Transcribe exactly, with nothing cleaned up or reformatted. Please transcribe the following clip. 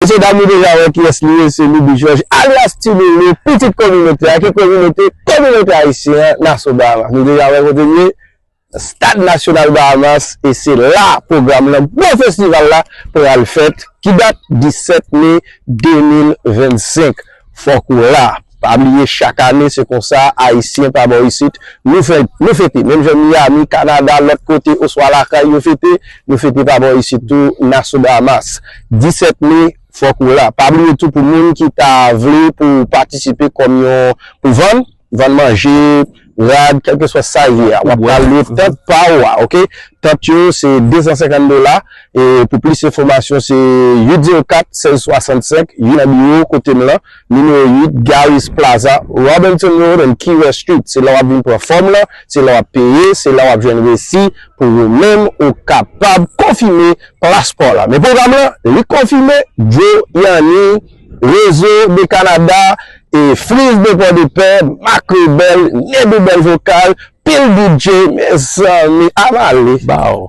Mesye dam, nou deja wè kiyès li ye, se Louby Georges, alyas Ti Loulou, pitit kominote a, ki kominote, kominote ayisyen an, Nassau Bahamas. Nou deja wè kote l ye, Stad Nasyonal Bahamas, e se la pwogram lan, gwo festival la, pral fèt, ki dat disèt me de mil vennsenk. Fòk ou la. Pa bliye, chak ane, se konsa, Ayisyen pa bò isit, nou fè, nou fete. Menm jan Miami, Kanada, lòt kote, oswa lakay yo fete, nou fete pa bò isit tou, Nassau Bahamas. Disèt me, fòk ou la. Pa bliye tou, pou moun ki ta vle pou patisipe kòm yon, pou vann, vann manje, rad, kèlkeswa sa l ye a. W ap pale tant pa w a, oke? Tant yo, se de san senkant dola. E pou plis enfòmasyon, se uit zewo kat, sèz swasannsenk, uit nan biwo kote m lan, nimewo uit, Gary's Plaza, Robinson Road and Key West Street. Se la w ap vin pran fòm lan, se la w ap peye, se la w ap jwenn resi pou ou menm ou kapab konfime plas pa w la. Men pwogram lan, li konfime, Joe Yani, Rezo de Kanada, e Friz de Pòdepè, Mak Rebèl, Nedou Bèl Vokal, pil D J, mezanmi, avale. Baw.